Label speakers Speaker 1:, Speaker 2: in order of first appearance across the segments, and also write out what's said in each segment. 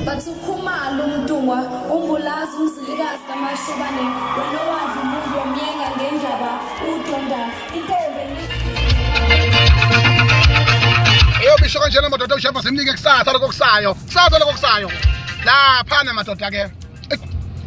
Speaker 1: Bathi uKhumalo uMntungwa uMbulazi uMzilikazi kaMashobane wena owadla umuntu wamyenga ngendaba udonda intombi.
Speaker 2: Eyobisho kanjena madoda ushemba simnike kusasa lokho kusayo. Kusasa lokho kusayo. Laphana madoda ke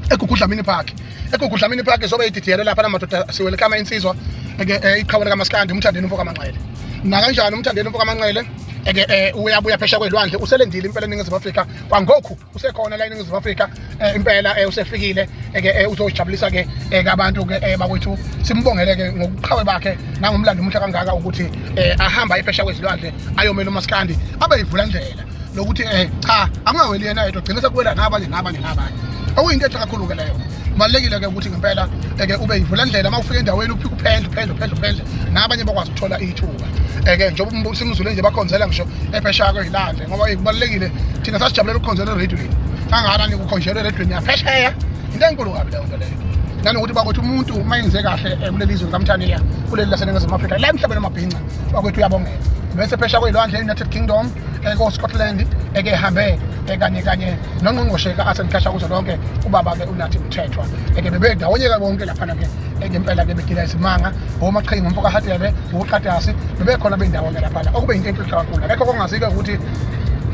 Speaker 2: eGugu Dlamini Park. EGugu Dlamini Park izobe ididiyelwe lapha madoda siwelcome insizwa eke iqhawe likaMaskandi uMthandeni umfo kaManxele. Nakanjani uMthandeni umfo kaManxele eke uyabuya phesheya kwelwandle uselendile impela eNingizimu Afrika kwangokhu usekhona la eNingizimu Afrika impela usefikile eke uzojabulisa ke abantu ke bakwethu simbongele ke ngobuqhawe bakhe nangomlando omuhle kangaka ukuthi ahamba ephesheya kwezilwandle ayomela uMaskandi abe yivulandlela lokuthi cha akungaweli yena yedwa gcina sekuwela nabanye nabanye nabanye okuyinto enhle kakhulu ke leyo. Kubalulekile ke ukuthi ngempela eke ube yivulandlela uma ufika endaweni uphike uphendle uphendle uphendle uphendle nabanye bakwazi ukuthola ithuba eke njengoba simzule nje bakhonzela ngisho ephesheya kwezilwandle ngoba kubalulekile. Thina sasijabulela ukukhonzela eredweni kangakanani kukhonjelwe eredweni yaphesheya, into enkulu kabi leyo nto leyo. Nanokuthi bakwethu umuntu uma enze kahle kuleli zwe likaMthaniya, kuleli laseNingizimu Afrika, la emhlabeni amabhinca bakwethu uyabongela bese phesheya kwey'lwandle e-United Kingdom, ko-Scotland, eke ehambe kanye kanye nongqongqoshe ka-Arts and Culture kuzwelonke ubaba-ke uNathi Mthethwa, eke bebendawonye-ke bonke laphana-ke ngempela-ke begila izimanga omaqhinga umfo kaHadebe uqadasi bebekhona bendawonye laphana okube yinto enhle kakhulu. Akekho kongazi-ke ukuthi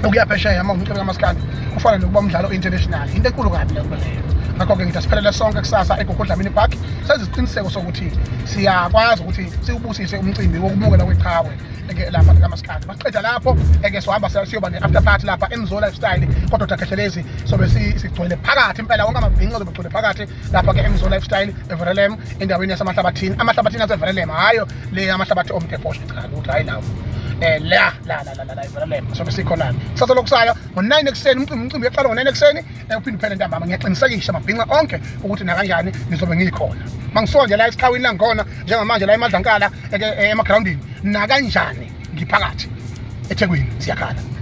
Speaker 2: ukuya phesheya uma umculo kamaskandi kufana nokuba umdlalo international, into enkulu kabi leyo nto leyo. Ngakho-ke ngithi asiphelele sonke kusasa eGugu Dlamini Park senze isiqiniseko sokuthi siyakwazi ukuthi siwubusise umcimbi wokumukela kweqhawe eke lapha likaMaskandi. Masiqeda lapho eke sohamba siyoba ne-after party lapha eMzo Lifestyle kodwa Khehlelezi sobe sigcwele phakathi impela wonke amabhinqa azobe gcwele phakathi lapha ke eMzo Lifestyle eVerelem endaweni yasemahlabathini, amahlabathini aseVerelem, hayo le amahlabathi omdebhoshe, cha lutho, hayi lawo la la la la la eVerelem sobe sikhona kusasa lokusayo ngo-9 ekuseni. Umcimbi uyaqala ngo-9 ekuseni uphinde uphele ntambama. Ngiyaqinisekisa amabhinqa onke ukuthi nakanjani ngizobe ngikhona mangisuka nje la esikhawini la ngikhona njengamanje la eMadlankala emagroundini, nakanjani ngiphakathi eThekwini siyakhala.